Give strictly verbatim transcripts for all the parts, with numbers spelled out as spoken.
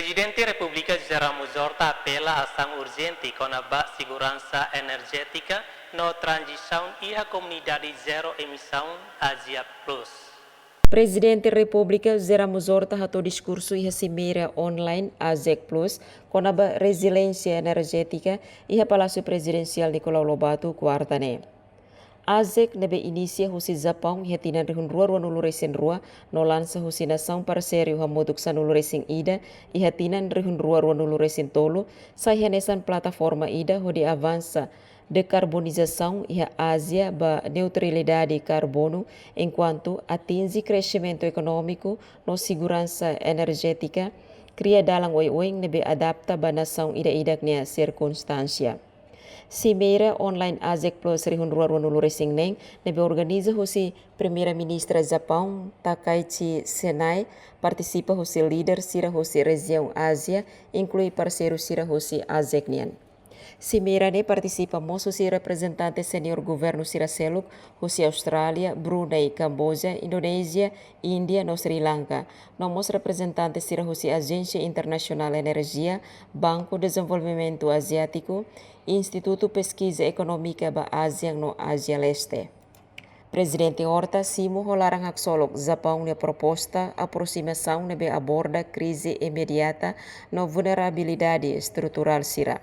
Prezidente Repúblika José Ramos Horta apela asaun urjente kona-ba seguransa enerjétika no tranzisaun iha komunidade zero emisaun ASEAN Plus. Prezidente Repúblika José Ramos Horta hato'o diskursu iha simeira online ASEAN Plus kona-ba reziliénsia enerjétika iha Palásiu Prezidensiál Nicolau Lobato, kuarta ne'e. ASEAN ne'ebé inisia husi Japaun iha tinan rihun rua rua-nulu resin rua no lansa husi nasaun parseiru hamutuk sanulu resin ida iha tinan rihun rua rua-nulu resin tolu, sai hanesan plataforma ida hodi avansa dekarbonizasaun iha Ázia ba neutralidade karbonu, enkuantu atinje kresimentu ekonómiku no seguransa enerjétika, kria dalan oioin ne'ebé adapta ba nasaun ida-idak nia sirkunstánsia. Simeira online ASEAN Plus rihun rua rua-nulu resin neen ne'ebé organiza husi Primeira-Ministra Japaun, Takaichi Sanae, partisipa husi líder sira husi rejiaun Ázia, inklui parseiru sira husi ASEAN nian. Simeira ne'e partisipa mós husi reprezentante seniór governu sira seluk husi Austrália, Brunei, Kamboja, Indonézia, Índia no Sri Lanka, no mós reprezentante sira husi Ajénsia Internasionál Enerjia, Banku Dezenvolvimentu Aziátiku, Institutu Peskiza Ekonómika ba ASEAN no Ázia Leste. Prezidente Horta simu ho laran haksolok Japaun nia proposta aprosimasaun ne'ebé aborda krize imediata no vulnerabilidade estruturál sira.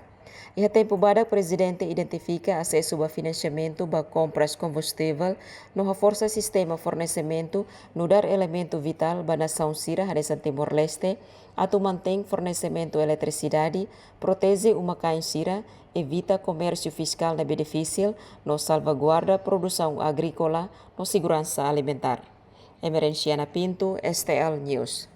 Iha tempu badak, Prezidente identifika asesu ba finansiamentu ba kompras kombustivel no haforsa sistema fornesimentu nu'udar elementu vitál ba nasaun sira hanesan Timor-Leste, atu mantein fornesimentu eletrisidade, proteje uma-kain sira, evita komérsiu fiskál ne'ebé difisil, no salvaguarda produsaun agríkola no seguransa alimentár. Emerenciana Pinto, STL News.